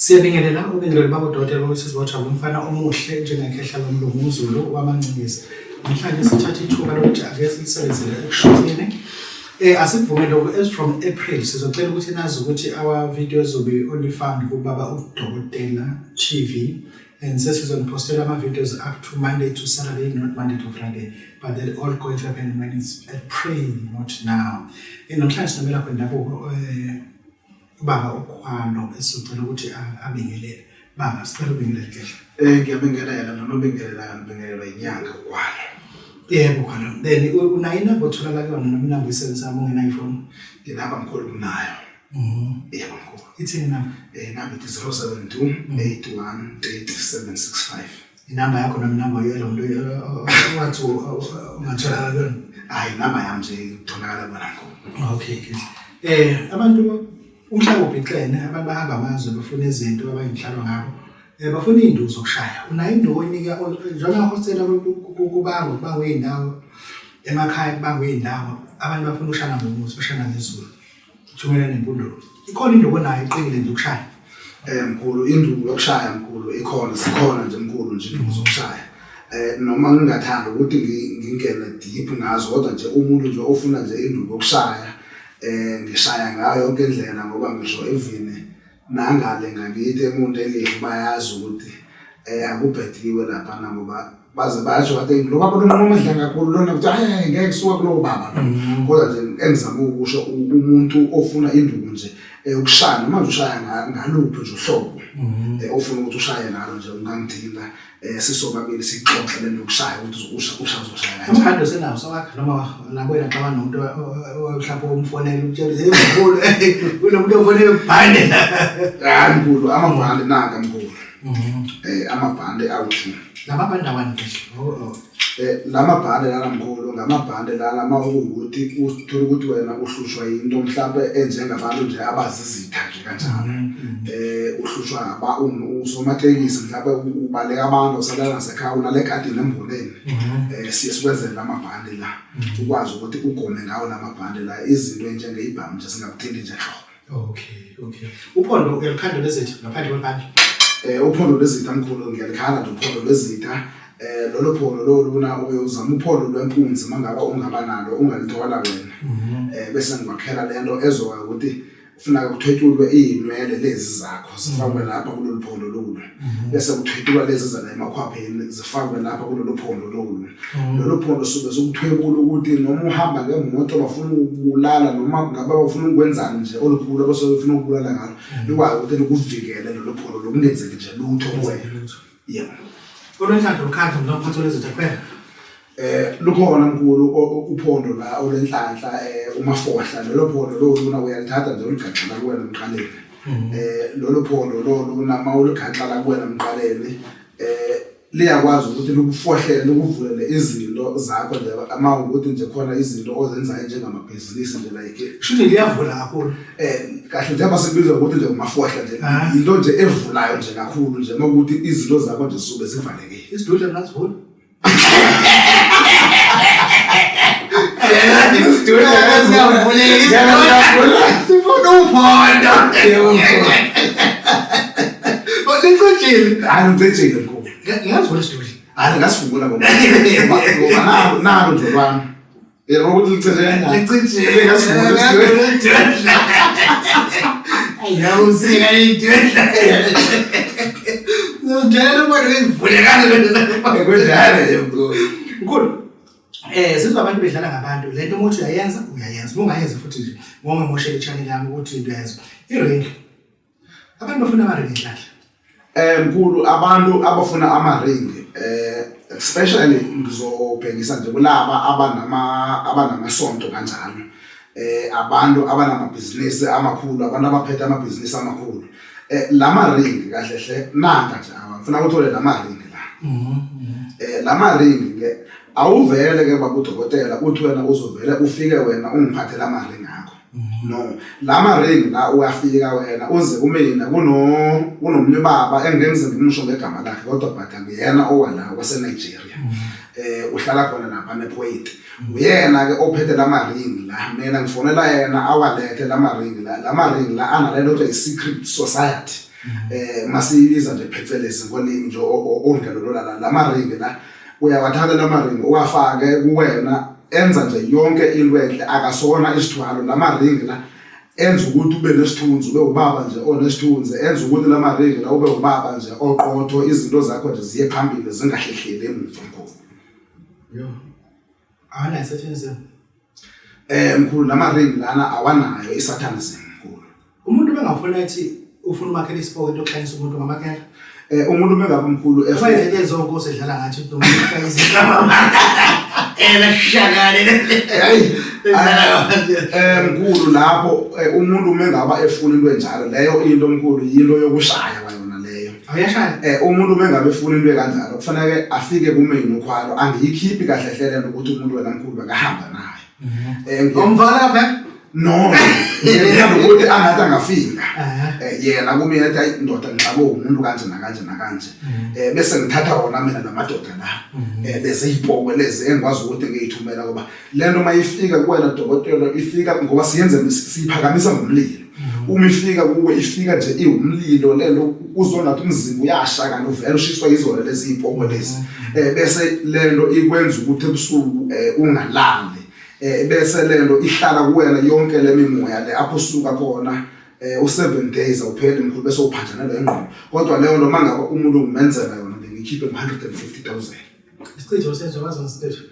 Siyabingelela ubingelelo baba udokotela baba Botha umfana omuhle njengekhehla lomlungu umZulu wamaNcingisi. Namhlanje sithatha ithuba lokuthi ake silisebenzele ekushutheni. Asikuvume lokhu as from April sizocela ukuthi nazi ukuthi our videos will be only found kubaba uDokotela TV and sesizoniphostela ama-videos up to Monday to Saturday, not Monday to Friday, but they're all going to happen when it's April, not now. Namhlanje sinomelaphi wendabuko ubaba uKhwalo esizocela ukuthi abingelele. Baba, sicela ubingelele kehla. Ngiyabingelela nonobingelelayo ngibingelelwa inyanga uKhwalo. Yebo Khwalo. Then unayo inamba otholakala kuyona noma inamba oyisebenzisa uma ungenayo ifoni? Inamba mkhulu kunayo. Yebo mkhulu. Ithini inamba? Inamba ithi 072 81 3765. Inamba yakho noma inamba yalo muntu owathi ungatholakala kuyona? Hayi, inamba yami nje itholakala kuyona mkhulu. Okay, okay. Abantu umhlaba ubhixene, abantu bahamba amazwe bafuna izinto abayinhlalo ngabo. Bafuna iy'nduku zokushaya. Unayo induku oyinika njengoba hostela kubangwa kubangwa iy'ndawo emakhaya kubangwa iy'ndawo abantu bafuna ukushana ngomuthi bashana ngezulu. Thumela nempundulo. Ikhona induku onayo eqinile nje ukushaya? Mkhulu, induku yokushaya mkhulu ikhona, zikhona nje mkhulu nje induku zokushaya. Noma ngingathanda ukuthi ngingene deep ngazo kodwa nje umuntu nje ofuna nje induku yokushaya ngishaya ngayo yonke indlela ngoba ngisho even nangale ngakithi emuntu elihle bayazi ukuthi akubhediwe laphana ngoba baze basho bathi lo baba lona amadla kakhulu lona kuthi hayi ngeke kusuka kulowo baba lo. Kodwa nje engizama ukusho umuntu ofuna induku nje ukushaya noma nje ushaya ngaluphi nje uhlobo ofuna ukuthi ushaye ngalo nje ungangithinta sisobabili sixoxe lento yokushaya ukuthi usha uzoshaya kanjani. Umphando senawo sowakha noma nabo wena xabana nomuntu mhlawumbe umfonela utshela hey mkhulu kunomuntu ofonela ubhande. Hayi mkhulu, amabhande nanka mkhulu. Amabhande awu-2. Lamabhande awani kahle? Oh. Lamabhande lana mkhulu ngamabhande lana uma kuwukuthi uthola ukuthi wena uhlushwa yinto mhlampe enjengabantu nje abazizitha nje kanjalo. Uhlushwa usomatekisi mhlampe ubaleka abantu usalala nasekhaya ulala egadini emboneni. Siye sikwenzele lamabhande la ukwazi ukuthi ugome ngawo lamabhande la izinto enjengeyibhamu nje singakuthinti nje nhlobo. Okay, okay. Uphondo uyalukhanda lwezitha ngaphandle kwebhande? Uphondo lwezitha mkhulu ngiyalikhanda nje uphondo lwezitha. Lolo phondo loluna uyozama uphondo lwenkunzi mangabe ungaba nalo ungalithola wena. Bese ngikwakhela lento ezoka ukuthi ufuna kuthwetshulwe izinwele lezi zakho zifakwe lapha kulolu phondo lolu. Bese kuthwetshulwa lezi zala emakhwapheni zifakwe lapha kulolu phondo lolu. Lolu phondo suke sokuthwebula ukuthi noma uhamba ngemoto bafuna ukubulala noma ngabe bafuna ukwenzani nje olukhulu abasuke befuna ukubulala ngalo likwazi ukuthi likuvikele lolu phondo lokungenzeki nje lutho kuwena. Yebo. Olwenhlanhla olukhandla noma lwezitha kuphela? Lukhona mkhulu uphondo la olwenhlanhla umafohla lolo phondo loluna uyalithatha nje uligaxela kuwena emqaleni. Lolo phondo loluna mawuligaxela kuwena emqaleni liyakwazi ukuthi likufohlele likuvulele izinto zakho nje uma ukuthi nje khona izinto ozenzayo njengamabhizinisi nje like Shuthi liyavula kakhulu. Kahle njengoba sikubiza ukuthi nje umafohla nje into nje evulayo nje kakhulu nje uma ukuthi izinto zakho nje zisuke zivalekile. Isidudla ngasivula. Sifuna uphondo. Licijile. Hayi ngicijile mkhulu. Ngiyazivula isidudla. Hayi ngasivula ngoba ngoba nalo nje lwami. Yebo ukuthi licije kanjani. Licijile. Ngasivula isidudla. Ayawusika idudla. Njalo ubona uyivulekana le Kunjalo nje mkhulu. Mkhulu. Sizwa abantu bedlala ngabantu. Lento uma uthi uyayenza, uyayenza. Uma ungayenzi futhi nje, ngongamoshela i-channel yami ukuthi into uyayenza. I-ring. Abantu bafuna ama-ring enhlanhla. Mkhulu abantu abafuna ama-ring especially ngizobhekisa nje kulaba abanamasonto kanjalo. Abantu abanamabhizinisi amakhulu, abantu abaphethe amabhizinisi amakhulu. Lama ring kahle hle nanka nje awa ngifuna uthole lama ring la. Lama ring ke awuvele ke baba udokotela uthi wena uzovele ufike wena ungiphathe lama ring akho. No, lama ring la uyafika wena uze kumina kunomunye ubaba engeke ngize ngimsho ngegama lakhe kodwa but akuyena owala wase Nigeria. Uhlala khona lapha nePoint. Uyena ke ophethe lama ring la mina ngifonela yena awalethe lama ring la lama ring la analento kuthiwa i-secret society. Masiyibiza nje phecelezi ngolimi nje ongelolola la lamaringi la uyawathatha lamaringi uwafake kuwena enza nje yonke into enhle akasona isithwalo lamaringi la enza ukuthi ube nesithunzi ube ubaba nje onesithunzi enza ukuthi lamaringi la ube ubaba nje oqotho izinto zakho nje ziye phambili zingahlehleli emuva mkhulu. Yo. Awanayo satanism. Mkhulu lama ring lana awanayo isatanism mkhulu. Umuntu bengafuna ethi ufuna umakhela isipoko into yokuhlanyisa umuntu ngamakhela. Umuntu mengabe mkhulu efuna izinto ezonkosi edlala ngathi umuntu ufaka izinto ela shakale. Hey mkhulu lapho umuntu mengaba efuna into enjalo leyo into mkhulu yinto yokushaya kwayona leyo. Awuyashaya. Umuntu mengabe efuna into ekanjalo kufanele afike kumina ukhwalo angiyikhiphi kahle hle lento ukuthi umuntu wena mkhulu akahamba naye. Umfaka lapha? No, ngiyethanda ukuthi angathi angafika. Yena kumina ethi ayi ndoda ngixake umuntu kanje nakanje nakanje. Bese ngithatha wona mina namadoda la. Lezi izipokwe lezi engikwazi ukuthi ngiyithumela ngoba lento mayifika kuwena dokotela ifika ngoba siyenze siyiphakamisa ngomlilo. Uma ifika kuwe ifika nje iwumlilo lento uzongathi umzimba uyasha kanti uvela ushiswa izona lezi izipokwe lezi. Bese lento ikwenza ukuthi ebusuku ungalali. Bese lento ihlala kuwena yonke le mimoya le apho usuka khona u7 days awupheli mkhulu bese uphanjanelwa ingqondo kodwa leyo nto mangabe umuntu ngimenzela yona ngikhiphe 150,000. Isichitho senziwa wazi ngesichitho.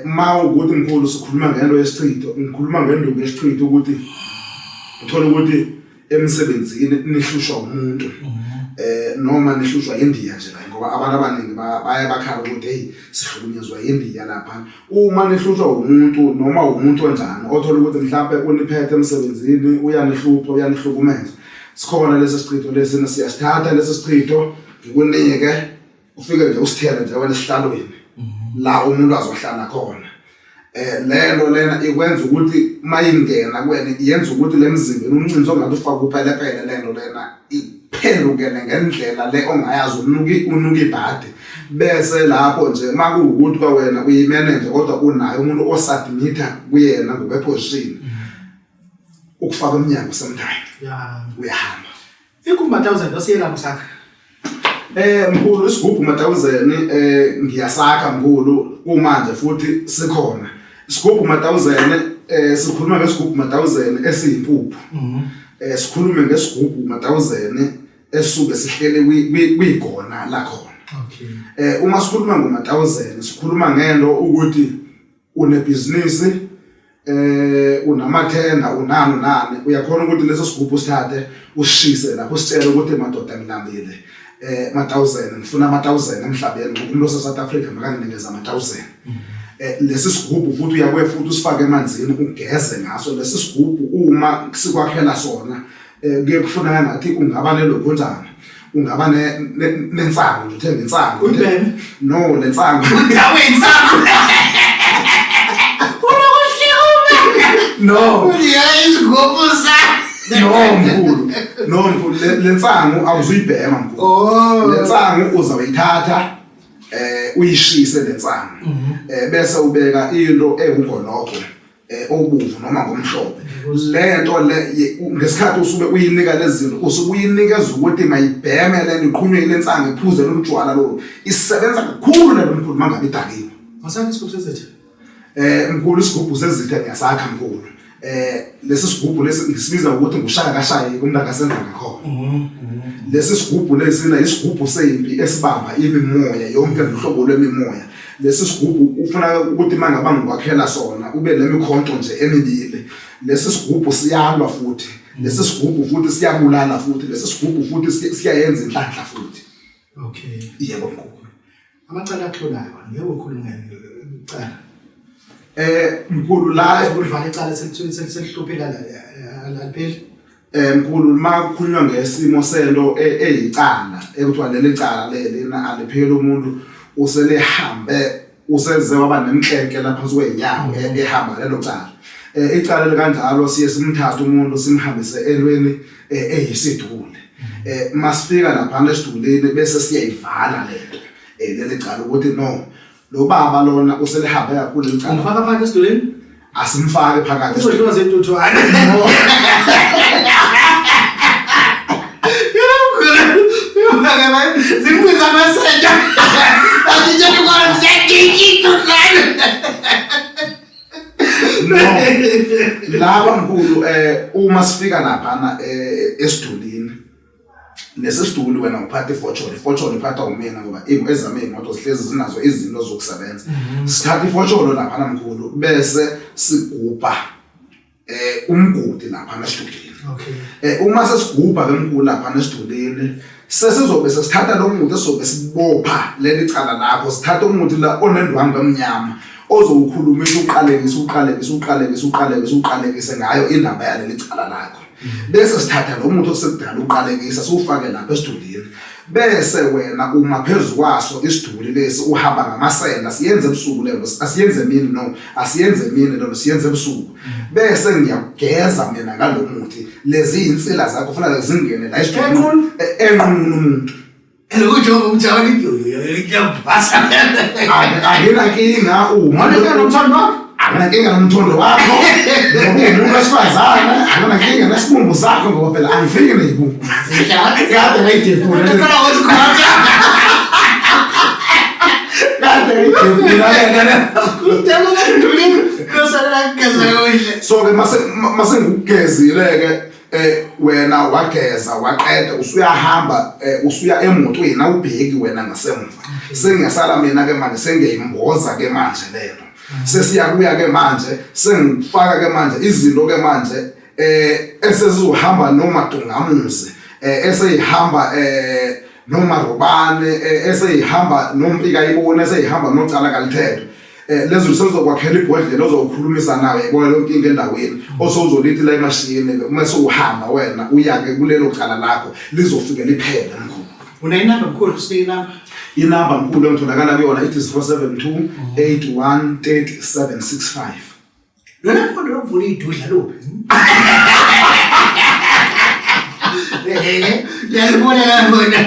Ma ukuthi mkhulu sikhuluma ngento yesichitho ngikhuluma ngenduku yesichitho ukuthi uthola ukuthi emsebenzini nihlushwa umuntu noma nihlushwa indiya nje la ngoba abantu abaningi baye bakhala ukuthi hey sihlukunyezwa indiya lapha uma nihlushwa umuntu noma umuntu onjani othola ukuthi mhlawumbe uniphethe emsebenzini uyanihlupha uyanihlukumeza sikhona lesi sichitho lesi siyasithatha lesi sichitho ngikunike ufike nje usithele nje wena esihlalweni la umuntu azohlala khona. Lento lena ikwenza ukuthi mayingena kuwena yenza ukuthi lemzimbeni umncinzo ongathi ufaka upelepele lento lena iphendukele ngendlela le ongayazi unuka ibhadi bese lapho nje makuwukuthi kwawena uyimeneja kodwa unayo umuntu osubmitha kuyena ngokweposition ukufaka umnyango sometime uyahamba. Igumba 1000 osiyela msakha. Mkhulu isigubhu matawuzeni ngiyasakha mkhulu kumanje futhi sikhona. Isigubhu matawuzeni sikhuluma ngesigubhu matawuzeni esiyimpuphu. Sikhulume ngesigubhu matawuzeni esuke sihlele kwigona lakhona. Okay. Uma sikhuluma ngomatawuzeni sikhuluma ngento ukuthi unebhizinisi unamathenda unani nani uyakhona ukuthi leso sigubhu usithathe usishise lapho usitshele ukuthi madoda ngilambile ma-1000 ngifuna ama-1000 emhlabeni ngoba umuntu ose-South Africa makanginikeza ama-1000. Lesi sigubhu futhi uyakuye futhi usifake emanzini ugeze ngaso lesi sigubhu uma sikwakhela sona kuye kufuneka ngathi ungaba nelokhonjana ungaba nensangu nje uthenge insangu Uyibheme? No lensangu Udawe insangu. No Uyayisigubhu sa. No mkhulu no mkhulu lensangu awuzuyibhema mkhulu. Oh. Lensangu uzawuyithatha uyishise lensangu bese ubeka into ewugoloko obovu noma ngomhlophe lento le ngesikhathi usube uyinika lezi zinto usuke uyinikeza ukuthi mayibheme lento iqhunywe ile nsangu iphuze lolu tshwala lolu isebenza kakhulu lento mkhulu mangabe idakiwe. Masakhe isigubhu sezitha. Mkhulu isigubhu sezitha ngiyasakha mkhulu. Lesi sigubhu lesi ngisibiza ngokuthi ngushaka kashaye umuntu akasenza ngakhona. Lesi sigubhu lesina isigubhu sempi esibamba imimoya yonke luhlobo lwemimoya. Lesi sigubhu ufuna ukuthi mangaba ngikwakhela sona ube nemikhonto nje emibili. Lesi sigubhu siyalwa futhi. Lesi sigubhu futhi siyabulala futhi. Lesi sigubhu futhi siyayenza inhlanhla futhi. Okay. Yebo mkhulu. Amacala ahlulayo ngeke ukhulume ngecala. Mkhulu la ukulivala icala selihluphile alipheli. Mkhulu makukhulunywa ngesimo sento eyicala ekuthiwa leli cala lelina alipheli umuntu uselehambe useze waba nemklenke lapha phansi kwezinyawo ehamba lelo cala. Icala likanjalo siye simthathe umuntu simhambise elweni eyisidule. Masifika lapha esidulini bese siyayivala lento leli cala ukuthi no lo baba lona uselihambe kakhulu leli cala. Umfaka phakathi esidulini? Asimfake phakathi. Uzodliwa zintuthwane. Zimbiza amasenda. Angitshela ukona siyagijima idudlane. No. Laba mkhulu uma sifika laphana esidulini lesi siduli wena uphatha ifosholo, ifosholo iphathwa umina ngoba ezami iy'moto zihlezi zinazo izinto zokusebenza. Sithatha ifosholo laphana mkhulu bese sigubha umgodi laphana esidulini. Uma sesigubha ke mkhulu laphana esidulini sesizobe sesithatha lo muthi esizobe sibopha leli cala lakho, sithatha umuthi la onendwangu emnyama ozowukhulumisa uqalekise uqalekise uqalekise uqalekise uqalekise ngayo indaba yaleli cala lakho. Bese sithatha lo muthi osekudala uqalekisa siwufake lapha esidulini, bese wena uma phezu kwaso isiduli lesi uhamba ngamasenda. Siyenze ebusuku lento, asiyenze emini. No, asiyenze emini lento, siyenze ebusuku. Bese ngiyakugeza mina ngalo muthi, lezi insila zakho kufanele zingene la esidulini. Enqunu? Enqunu umuntu. Ukujonga umjawani ngiyavasa. Anginankinga uma Awunankinga nomthondo wakho? Anginankinga nomthondo wakho ngoba uwumuntu wesifazane, anginankinga nesibumbu sakho ngoba phela angifiki neyibumbu kade ngayidebhula, kade ngayidebhula. So ke mase ngikugezile ke wena wageza waqeda, usuyahamba usuya emotweni, awubheki wena ngasemva. Sengiyasala mina ke manje, sengiyayimboza ke manje lento, sesiyakuya ke manje, sengifaka ke manje izinto ke manje esezizohamba noma Dungamuzi, eseyihamba noma Robane, eseyihamba noMpika ibona, eseyihamba nocala kalithetho. Lezo sezokwakhela ibhodlela ozokhulumisa nawe, yibona yonke into endaweni osowuzolithi la emashini uma sewuhamba wena uya-ke kulelo cala lakho, lizofike liphele mkhulu. Unayinamba mkhulu? Sinike inamba. Inamba mkhulu engitholakala kuyona ithi 072 81 30 765. Lona mkhondo lokuvula iy'dudla luphi? Ngiyalibona labona.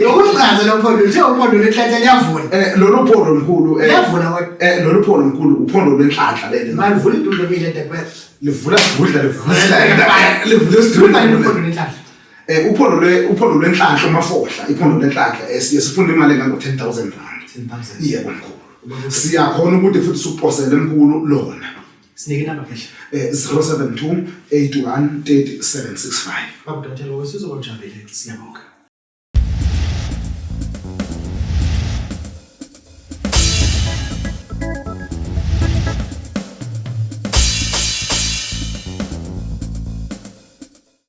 Ukuchaza lo phondo, uthe uphondo lwenhlanhla liyavula. Lolu phondo mkhulu Liyavula wena. Lolu phondo mkhulu uphondo lwenhlanhla leli. Manje uvula idudla mina Debeth. Livula sidudla, livula isilenda, livula Uvula isidudla. uphondo lwenhlanhla. Uphondo lwenhlanhla umafohla, iphondo lwenhlanhla siye sifuna imali engango 10,000 rand. 10,000. Yebo mkhulu, siyakhona ukuthi futhi sikuposele mkhulu lona. Sinike inamba phesha. 072 81 30 765. Baba Dr. Lo, sizobajabule. Siyabonga.